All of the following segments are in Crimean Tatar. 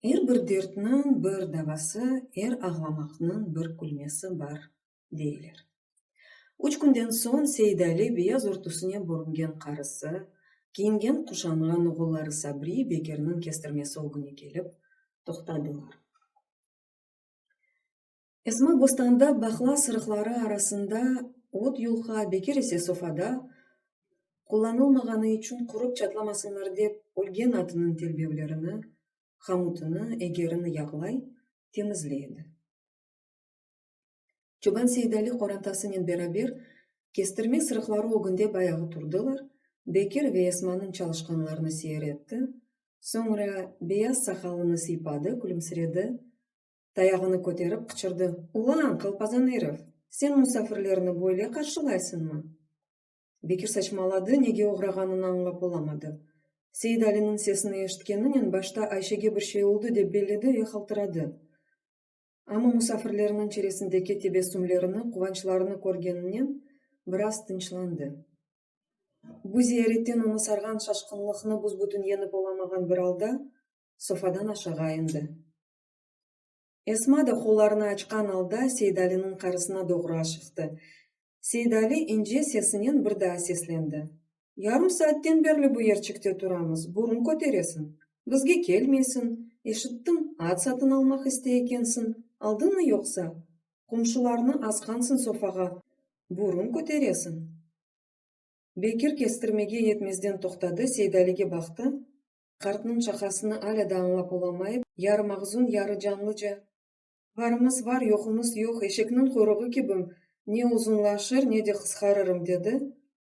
Er bir dertniñ bir davası, er ağlamaqnıñ bir külmesi bar, deyler. Üç künden soñ Seydali beyaz örtüsine bürüngen qarısı, kiyingen-quşanğan oğulları Sabri, Bekirniñ kestirmesi ögüne kelip toqtadılar. Esma bostanda baqla sırıqları arasında ot yulqa, Bekir ise sofada, qullanılmağanı içün qurıp çatlamasınlar dep, ölgen atınıñ telbevlerini, hamutını, egerini yağlay, temizley edi. Çoban Seydali qorantasınen beraber kestirme sırıqları ögünde bayağı turdılar, Bekir ve Esmanıñ çalışqanlarını seyir etti, soñra beyaz saqalını sıypadı, külümsiredi, tayağını köterip qıçırdı, Ulan, qalpazan erif, sen musafirlerni böyle qarşılaysıñmı? Bekir saçmaladı, nege oğrağanını añlap olamadı. Seydaliniñ sesini eşitkeninen başta Ayşege bir şey oldı dep belledi ve qaltıradı. Amma musafirleriniñ çeresindeki tebessümlerini, quvançlarını körgeninen biraz tınçlandı. Bu ziyaretten onı sarğan şaşqınlıqnı büs-bütün yeñip olamağan bir alda, sofadan aşağı endi. Esma da qollarını açqan alda Seydaliniñ qarısına doğru aşıqtı. Seydali ince sesinen bir daa seslendi, Yarım saatten berli bu yerçikte turamız, burun köteresiñ, bizge kelmeysiñ, eşittim, at satın almaq istey ekensiñ, aldıñmı yoqsa? Qomşularnı asqansıñ sofağa, burun köteresiñ. Bekir kestirmege yetmezden toqtadı, Seydalige baqtı, qartnıñ şaqasını alâ da añlap olamayıp, yarı mahzun, yarı canlıca, Barımız var, yoqumız yoq, eşekniñ quyruğı kibim, ne uzunlaşır, ne de qısqarırım, dedi,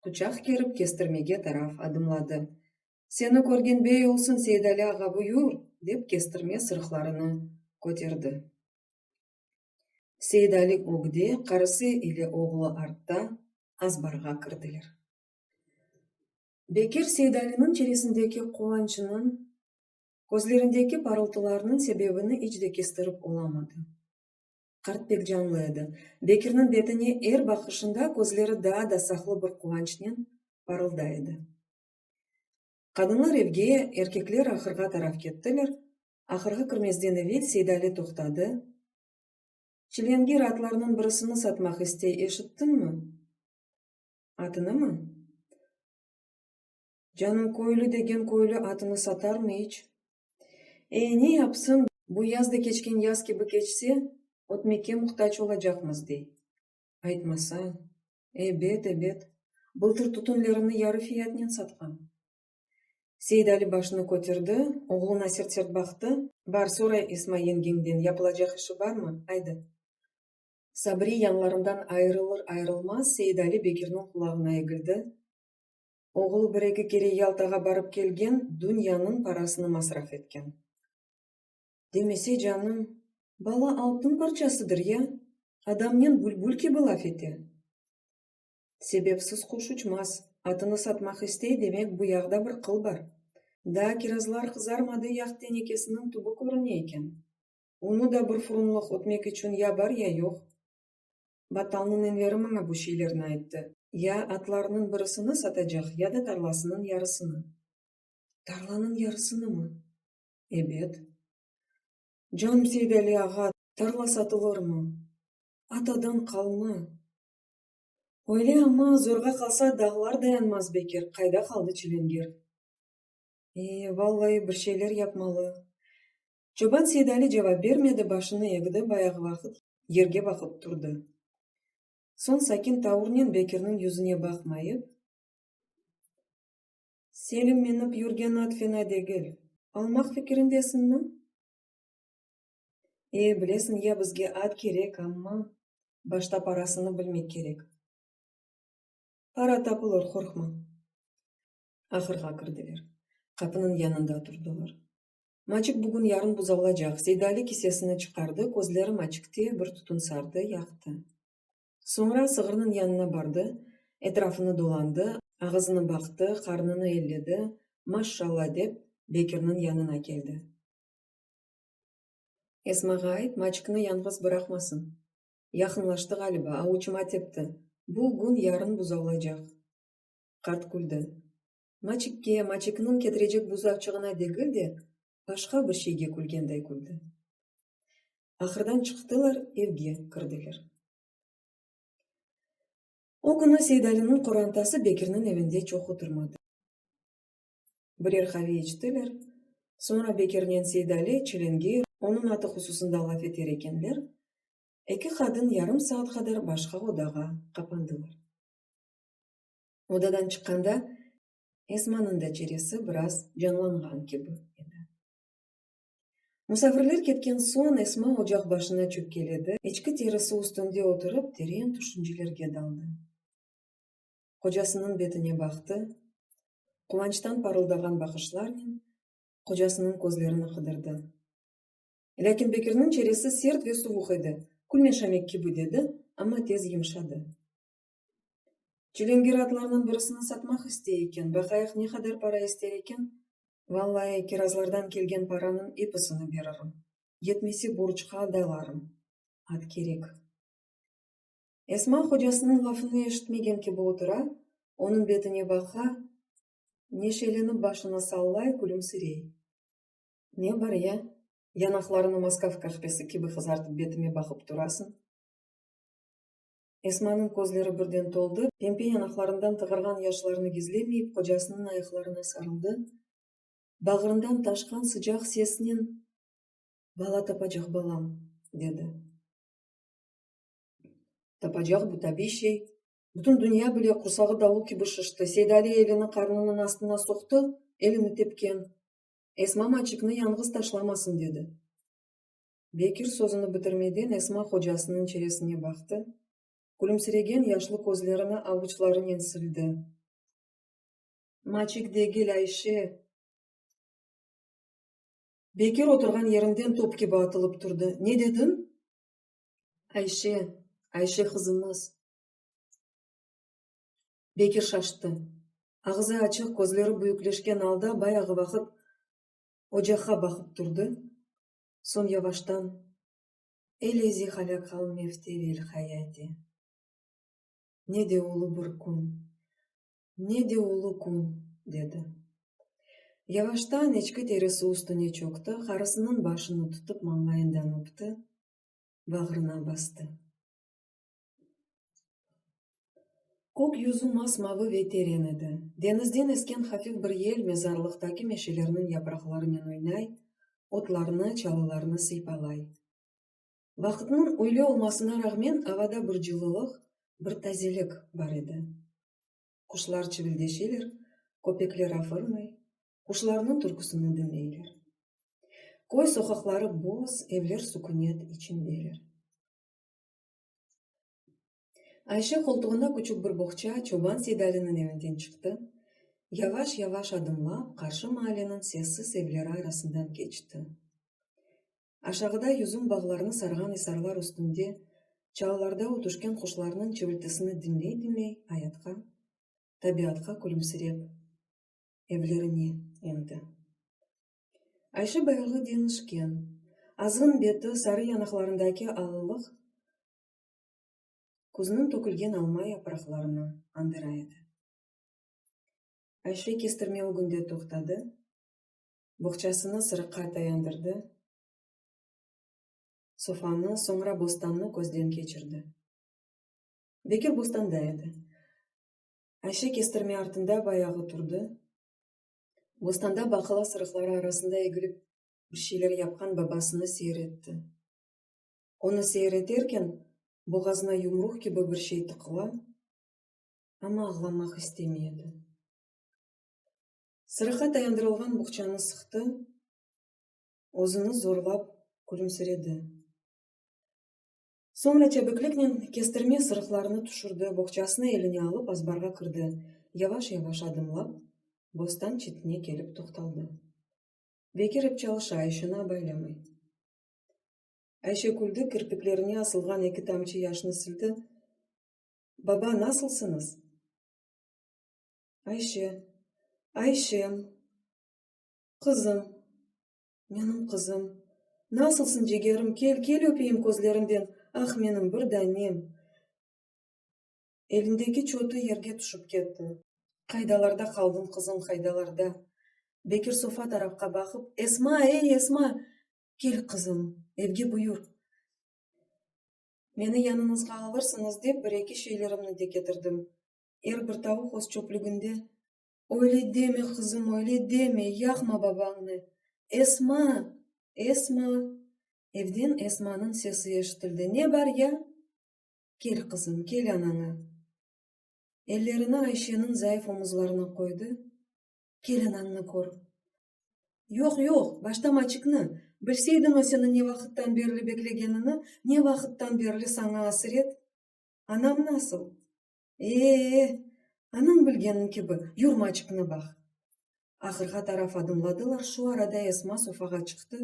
quçaq kerip kestirmege taraf adımladı. Seni körgen bey olsun, Seydali ağa, buyur, dep kestirme sırıqlarını köterdi. Seydali ögde, qarısı ile oğlu artta azbarğa kirdiler. Bekir Seydaliniñ çeresindeki quvançınıñ, közlerindeki parıltılarnıñ sebebini iç de kestirip olamadı. Qart pek canlı edi. Bekirniñ betine er baqışında közleri daa da saqlı bir quvançnen parılday edi. Qadınlar evge, erkekler ahırğa taraf kettiler. Ahırğa kirmezden evel Seydali toqtadı. Çilengir atlarnıñ birisini satmaq istey, eşittiñmi? Atınımı? Canım, köylü degen köylü atını satarmı iç? E, ne yapsın, bu yaz da keçken yaz kibi keçse, ötmekke muhtac olacaqmız, dey. Aytmasa. Ebet, ebet. Bıltır tütünlerini yarı fiyatnen satqan. Seydali başını köterdi, oğluna sert-sert baqtı, Bar, soray Esma yengeñden, yapılacaq işi barmı? Aydı. Sabri yanlarından ayırılır-ayırılmaz Seydali Bekirniñ qulağına egildi, Oğlu bir-eki kere Yaltağa barıp kelgen, dünyanıñ parasını masraf etken. Demese, canım, bala altın parçasıdır ya, adamnen bülbül kibi laf ete. Sebepsiz quş uçmaz, atını satmaq istey, demek, bu yaqta bir qıl bar. Daa kirazlar qızarmadı, yağ tenekesiniñ tübü körüne eken. Unu da bir furunlıq ötmek içün ya bar, ya yoq. Battalnıñ Enveri maña bu şeylerni ayttı. Ya atlarnıñ birisini satacaq, ya da tarlasınıñ yarısını. Tarlanıñ yarısınımı? Ebet. Canım Seydali ağa, tarla satılırmı? Atadan qalma. Öyle amma, zorğa qalsa dağlar dayanmaz, Bekir, qayda qaldı çilengir? E, vallahi, bir şeyler yapmalı. Çoban Seydali cevap bermedi, başını egdi, bayağı vaqıt yerge baqıp turdı. Soñ sakin tavurnen Bekirniñ yüzüne baqmayıp. Selim minip yürgen at fena degil. Almaq fikirindesiñmi? E, bilesiñ ya, bizge at kerek, amma başta parasını bilmek kerek. Para tapılır, qorqma. Ahırğa kirdiler. Qapınıñ yanında turdılar. Maçik bugün-yarın buzavlacaq. Seydali kisesini çıqardı, közleri Maçikte, bir tütün sardı, yaqtı. Soñra sığırnıñ yanına bardı, etrafını dolandı, ağızını baqtı, qarnını elledi, maşşalla dep, Bekirniñ yanına keldi. Esmağa ayt, Maçikni yañğız bıraqmasın. Yaqınlaştı ğaliba, avuçıma tepti. Bugün-yarın buzavlacaq. Qart küldi. Maçikke, Maçikniñ ketirecek buzavçığına degil de, Başqa bir şeyge külgenday küldi. Ahırdan çıqtılar, evge kirdiler. O künü Seydaliniñ qorantası Bekirniñ evinde çoq oturmadı. Birer qave içtiler, soñra Bekirnen Seydali Çilingir, onıñ atı hususında laf eter ekenler, eki qadın yarım saat qadar başqa odağa qapandılar. Odadan çıqqanda Esmanıñ da çeresi biraz canlanğan kibi edi. Musafirler ketken soñ Esma ocaq başına çökkeledi, eçki terisi üstünde oturıp, teren tüşüncelerge daldı. Qocasınıñ betine baqtı, quvançtan parıldağan baqışlarnen qocasınıñ közlerini qıdırdı. Lâkin Bekirniñ çeresi sert ve suvuq edi, külme şamek kibi dedi, amma tez yımşadı. Çilingir atlarnıñ birisini satmaq istey eken, baqayıq ne qadar para ister eken? Vallai, kirazlardan kelgen paranıñ episini beririm, yetmese borcqa dalarım, at kerek. Esma hocasınıñ lafını eşitmegen kibi otura, onıñ betine baqa, neşelenip başını sallay, külümsirey. Ne bar ya, yanaqlarını moskav kahvesi kibi qızartıp betime baqıp turasıñ? Esmanıñ közleri birden toldı, pempe yanaqlarından tığırğan yaşlarını gizlemeyip, qocasınıñ ayaqlarına sarıldı, bağrından taşqan sıcaq sesnen, Bala tapacaq balam, dedi. Tapacaq, bu tabiy şey. Bütün dünya bile, qursağı davul kibi şişti. Seydali elini qarnınıñ astına soqtı, elini tepken. Esma Maçikni yañğız taşlamasın, dedi. Bekir sözüni bitirmeden Esma hocasınıñ çeresine baqtı, külümsiregen yaşlı közlerini avuçlarınen sildi. Maçik degil, Ayşe! Bekir oturğan yerinden top kibi atılıp turdı. Ne dediñ? Ayşe, Ayşe qızımız. Bekir şaştı. Ağızı açıq, közleri büyükleşken alda bayağı vaqıt ocaqqa baqıp turdı, soñ yavaştan, Ellezi halaqal mevte vel hayate. Ne de ulu bir kün, ne de ulu kün, dedi. Yavaştan eçki terisi üstüne çökti, qarısınıñ başını tutıp mañlayından öpti, bağrına bastı. Kök yüzü mas-mavı ve teren edi. Deñizden esken hafif bir yel mezarlıqtaki meşelerniñ yapraqlarınen oynay, otlarnı, çalılarnı sıypalay. Vaqıtnıñ üyle olmasına rağmen avada bir cılılıq, bir tazelik bar edi. Quşlar çivildeşeler, köpekler afırmay, quşlarnıñ türküsini diñleyler. Köy soqaqları boz, evler sükünet içindeler. Ayşe qoltuğına küçük bir boğça çoban Seydaliniñ evinden çıqtı, yavaş-yavaş adımlap, qarşı maaleniñ sessiz evleri arasından keçti. Aşağıda yüzüm bağlarını sarğan isarlar üstünde çalılarda ötüşken quşlarnıñ çiviltisini diñley-diñley ayatqa, tabiatqa külümsirep evlerine endi. Ayşe bayağı deñişken, azğın beti, sarı yanaqlarındaki alılıq küzniñ tökülgen alma yapraqlarını añdıra edi. Ayşe kestirme ögünde toqtadı. Boğçasını sırıqqa tayandırdı, sofanı, soñra bostannı közden keçirdi. Bekir bostanda edi. Ayşe kestirme artında bayağı turdı. Bostanda baqla sırıqları arasında egilip bir şeyler yapqan babasını seyir etti. Onı seyir eterken, boğazına yumruq kibi bir şey tıqıla, amma ağlamaq istemey edi. Sırıqqa tayandırılğan boğçanı sıqtı, özüni zorlap külümsiredi. Soñra çabikliknen kestirme sırıqlarını tüşürdi, boğçasını eline alıp azbarğa kirdi, yavaş-yavaş adımlap, bostan çetine kelip toqtaldı. Bekir ep çalışa, Ayşeni abaylamay. Ayşe küldi, kirpiklerine asılğan eki tamçı yaşnı sildi, Baba, nasılsıñız? Ayşe, Ayşem, qızım, menim qızım, nasılsıñ, cigerim, kel, kel öpeyim közlerinden, ah, menim bir danem. Elindeki çotu yerge tüşip ketti. Qaydalarda qaldıñ, qızım, qaydalarda? Bekir sofa tarafqa baqıp, Esma, ey, Esma! Kel, qızım, evge buyur. Meni yanıñızğa alırsıñız dep, bir-eki şeylerimni de ketirdim. Er bir tavuq öz çöplüginde. Öyle deme, qızım, öyle deme, yaqma babañnı. Esma! Esma! Evden Esmanıñ sesi eşitildi. Ne bar ya? Kel, qızım, kel anaña. Ellerini Ayşeniñ zayıf omuzlarına qoydı. Kel anañnı kör. Yoq, yoq, başta Maçikni. Bilseydiñ o seni ne vaqıttan berli beklegenini, ne vaqıttan berli saña asret. Anam nasıl? E-e-e, anañ bilgeniñ kibi, yur Maçikni baq. Ahırğa taraf adımladılar, şu arada Esma sofağa çıqtı,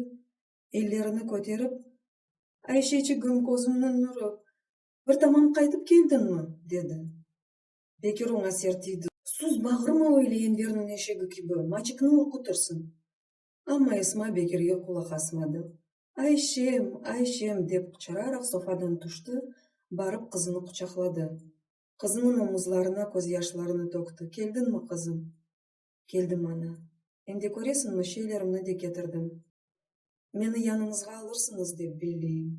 ellerini köterip, Ayşeçigim, közümniñ nuru, bir tamam qaytıp keldiñmi? dedi. Bekir oña sertiydi. Sus, bağırma öyle Enverniñ eşegi kibi, Maçikni urqutırsıñ. Amma Esma Bekirge qulaq asmadı. Ayşem, Ayşem, dep qıçıraraq sofadan tüşti, barıp qızını quçaqladı. Qızınıñ omuzlarına közyaşlarını tökti. Keldiñmi, qızım? Keldim, ana. Em de köresiñmi, şeylerimni de ketirdim. Meni yanıñızğa alırsıñız, dep belleyim.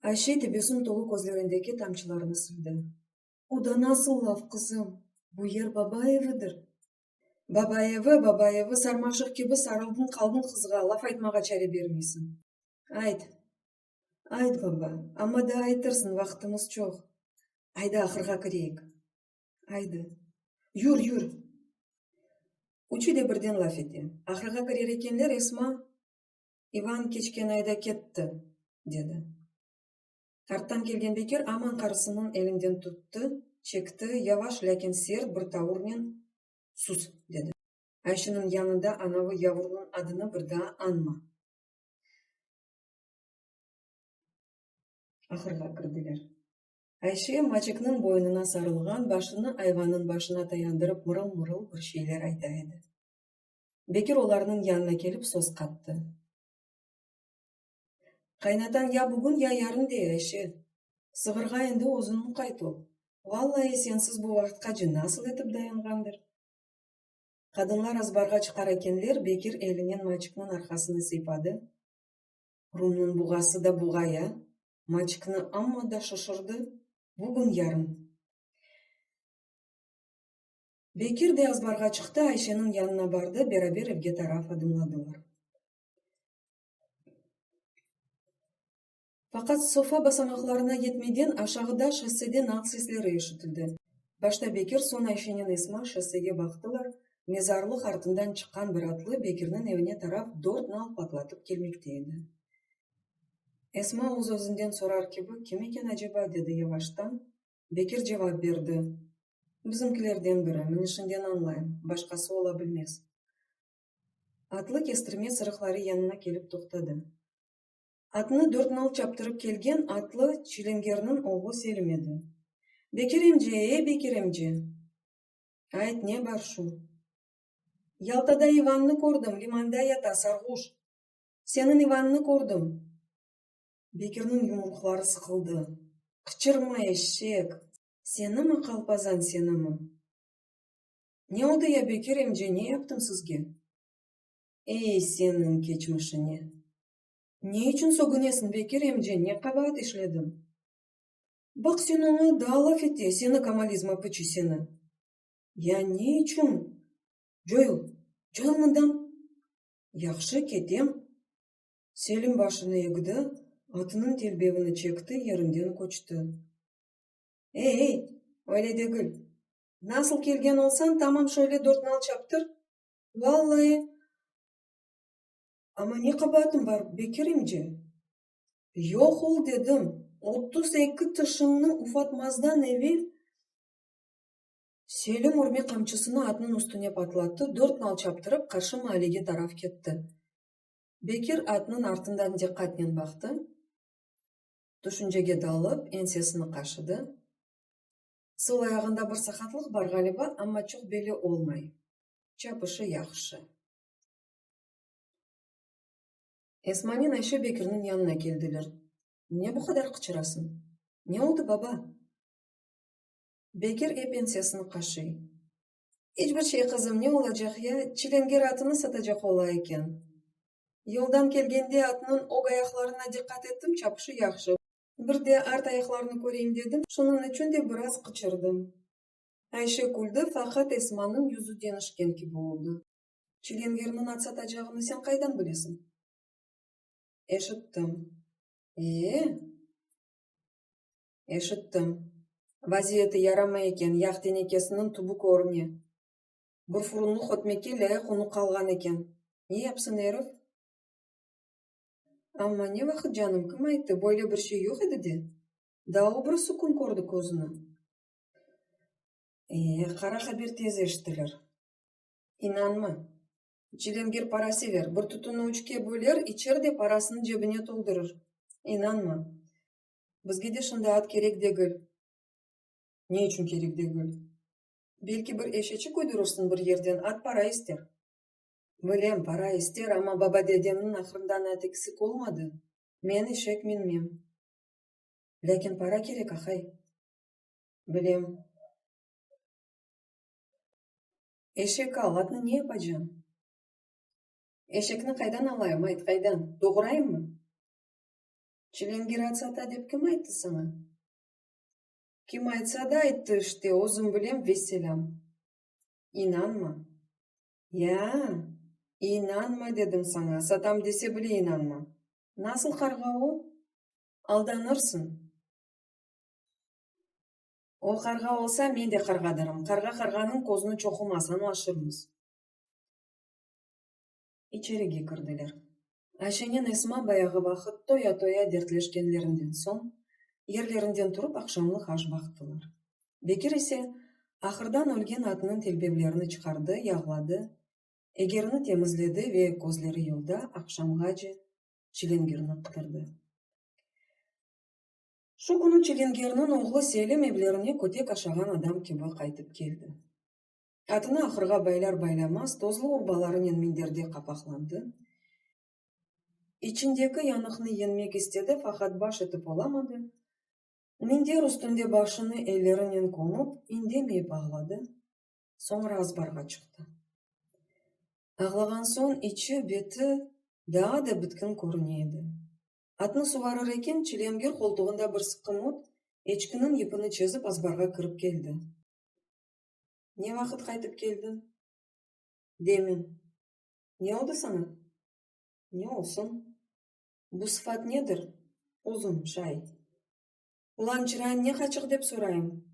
Ayşe tebessüm tolu közlerindeki tamçılarnı sildi. O da nasıl laf, qızım? Bu yer baba evidir. Baba evi, baba evi, sarmaşıq kibi sarıldıñ qaldıñ qızğa, laf aytmağa çare bermeysiñ. Ayt, ayt, baba, amma daa aytırsıñ, vaqtımız çoq. Ayda, ahırğa kireyik. Aydı. Yür, yür. Üçü de birden laf ete. Ahırğa kirer ekenler, Esma, İvan keçken ayda ketti, dedi. Arttan kelgen Bekir aman qarısınıñ elinden tuttı, çekti, yavaş, lâkin sert bir tavurnen, Sus! dedi. Ayşeniñ yanında anavı yavurnıñ adını bir daa añma. Ahırğa kirdiler. Ayşe Maçikniñ boynuna sarılğan, başını ayvannıñ başına tayandırıp mırıl-mırıl bir şeyler ayta edi. Bekir olarnıñ yanına kelip söz qattı. Qaynatañ ya bugün, ya yarın dey, Ayşe. Sığırğa endi özüñ muqayt ol. Vallahi, sensiz bu vaqıtqace nasıl etip dayanğandır? Qadınlar azbarğa çıqar ekenler, Bekir elinen Maçikniñ arqasını sıypadı. Rumnıñ buğası da buğa ya, Maçikni amma da şaşırdı, bugün-yarın. Bekir de azbarğa çıqtı, Ayşeniñ yanına bardı, beraber evge taraf adımladılar. Faqat sofa basamaqlarına yetmeden aşağıda şossede nal sesleri eşitildi. Başta Bekir, soñ Ayşenen Esma şossege baqtılar, mezarlıq artından çıqqan bir atlı Bekirniñ evine taraf dört nal patlatıp kelmekte edi. Esma öz-özünden sorar kibi, Kim eken aceba? dedi yavaştan. Bekir cevap berdi, Bizimkilerden biri, minişinden añlayım, başqası ola bilmez. Atlı kestirme sırıqları yanına kelip toqtadı. Atnı dörtnal çaptırıp kelgen atlı çilingerniñ oğlu Selim edi. Bekir emce, ey, Bekir emce! Ayt, ne bar şu? Yaltada İvannı kördim, limanda yata, sarğuş. Seniñ İvannı kördim. Bekirniñ yumruqları sıqıldı. Qıçırma, eşek! Senimi, qalpazan, senimi? Ne oldı ya, Bekir emce, ne yaptım sizge? Ey, seniñ keçmişine! Ne içün sögünesiñ, Bekir emce, ne qabaat işledim? Baq sen oña, daa laf ete, seni komalizma pıçı seni! Ya ne içün? Coyul, coyul mından! Yahşı, ketem. Selim başını egdi, atınıñ telbevini çekti, yerinden köçti. Ey, öyle degil. Nasıl kelgen olsañ, tamam şöyle dörtnal çaptır. Vallahi, amma ne qabaatım bar, Bekir emce? Yoq ol, dedim, 32 tişiñni ufatmazdan evel Selim ürme qamçısını atnıñ üstüne patlattı, dörtnal çaptırıp, qarşı maalege taraf ketti. Bekir atnıñ artından diqqatnen baqtı, tüşüncege dalıp, ensesini qaşıdı. Sol ayağında bir saqatlıq bar, ğaliba, amma çoq belli olmay. Çapışı yahşı. Esmanen Ayşe Bekirniñ yanına keldiler. Ne bu qadar qıçırasıñ? Ne oldı, baba? Bekir ep ensesini qaşıy. İç bir şey, qızım, ne olacaq ya, çilengir atını satacaq ola eken. Yoldan kelgende atnıñ ög ayaqlarına diqqat ettim, çapışı yahşı. Bir de art ayaqlarını köreyim dedim, şunıñ içün de biraz qıçırdım. Ayşe küldi, faqat Esmanıñ yüzü deñişken kibi oldı. Çilengirniñ at satacağını sen qaydan bilesiñ? Eşittim. E-e? Eşittim. Vaziyeti yaramay eken, yağ tenekesiniñ tübü körüne. Bir furunlıq ötmekke lâyıq unu qalğan eken. Ne yapsın erif? Amma ne vaqıt, canım, kim ayttı, böyle bir şey yoq edi de? Daa o birisi kün kördi közüni. E, qara haber tez eşitilir. İnanma. Çilengir para sever, bir tutunı üçke böler, içer de parasını cebine toldurır. İnanma. Bizge de şimdi at kerek degil. Ne içün kerek degil? Belki bir eşeçik uydurırsıñ bir yerden, at para ister. Bilem, para ister, amma baba-dedemniñ ahırından at eksik olmadı, men eşek minmem. Lâkin para kerek, aqay. Bilem. Eşek al, atnı ne yapacañ? Eşekni qaydan alayım, ayt, qaydan? Doğurayımmı? Çilengir at sata dep kim ayttı saña? Kim aytsa da ayttı işte, özüm bilem, vesselâm. İnanma. Ya-a? İnanma dedim saña, satam dese bile inanma. Nasıl qarğa o? Aldanırsıñ. O qarğa olsa, men de qarğadırım. Qarğa qarğanıñ közüni çoqumaz, añlaşırmız. İçerige kirdiler. Ayşenen Esma bayağı vaqıt toya-toya dertleşkenlerinden soñ, yerlerinden turıp aqşamlıq aş baqtılar. Bekir ise ahırdan ölgen atnıñ telbevlerini çıqardı, yağladı, egerini temizledi ve közleri yolda aqşamğace çilingirni qıdırdı. Şu künü çilingirniñ oğlu Selim evlerine kötek aşağan adam kibi qaytıp keldi. Atını ahırğa baylar-baylamaz tozlu urbalarınen minderde qapaqlandı. İçindeki yanıqnı yeñmek istedi, faqat baş etip olamadı. Minder üstünde başını ellerinen kömüp, indemeyip ağladı, soñra azbarğa çıqtı. Ağlağan soñ içi, beti daa da bitkin körüne edi. Atnı suvarır eken, çilengir qoltuğında bir sıqım ot, eçkiniñ yipini çezip azbarğa kirip keldi. Ne vaqıt qaytıp keldiñ? Demin. Ne oldı saña? Ne olsun? Bu sıfat nedir? Uzun, şay. Ulan, çırayıñ ne qaçıq dep sorayım?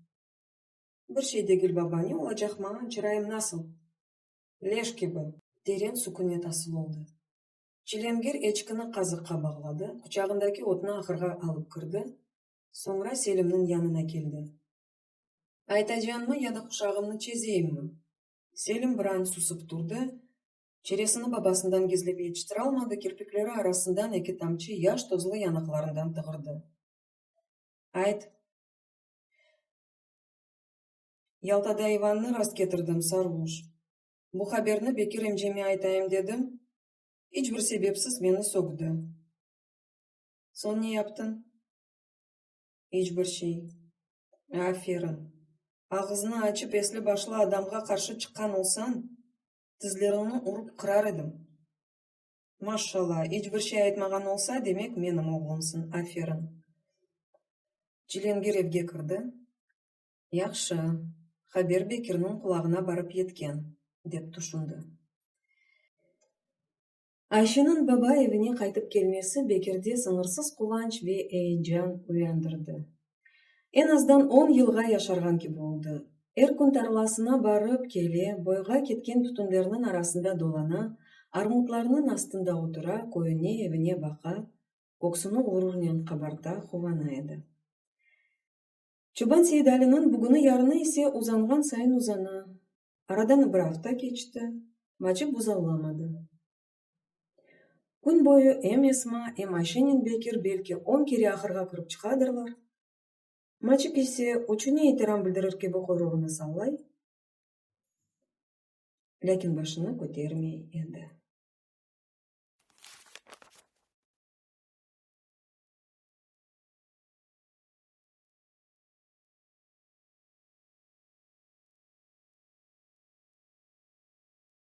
Bir şey degil, baba, ne olacaq maña, çırayım nasıl? Leş kibi. Teren sükünet asıl oldı. Çilengir eçkini qazıqqa bağladı, quçağındaki otnı ahırğa alıp kirdi, soñra Selimniñ yanına keldi. Aytacañmı ya da quşağımnı çezeyimmi? Selim bir an susıp turdı, çeresini babasından gizlep yetiştiralmadı, kirpikleri arasından eki tamçı yaş tozlu yanaqlarından tığırdı. Ayt! Yaltada İvannı rastketirdim, sarğuş. Bu haberni Bekir emceme aytayım dedim, iç bir sebepsiz meni sögdi. Soñ ne yaptıñ? İç bir şey. Aferin! Ağıznı açıp esli-başlı adamğa qarşı çıqqan olsañ, tizleriñni urıp qırar edim. Maşşalla, iç bir şey aytmağan olsa, demek menim oğlumsıñ, aferin! Çilengir evge kirdi. Yahşı, haber Bekirniñ qulağına barıp yetken, dep tüşündi. Ayşeniñ baba evine qaytıp kelmesi Bekirde sıñırsız quvanç ve eyecan uyandırdı. Eñ azdan on yılğa yaşarğan kibi oldı. Er kün tarlasına barıp kele, boyğa ketken tütünlerniñ arasında dolana, armutlarnıñ astında otura, köyüne, evine baqa, köksüni ğururnen qabarta, quvana edi. Çoban Seydaliniñ bugüni-yarını ise uzanğan sayın uzana. Aradan bir afta keçti, Maçik buzavlamadı. Kün boyu em Esma, em Ayşenen Bekir belki on kere ahırğa kirip çıqadırlar, Maçik ise üçüne itiram bildirir kibi quyruğını sallay, lâkin başını kötermey edi.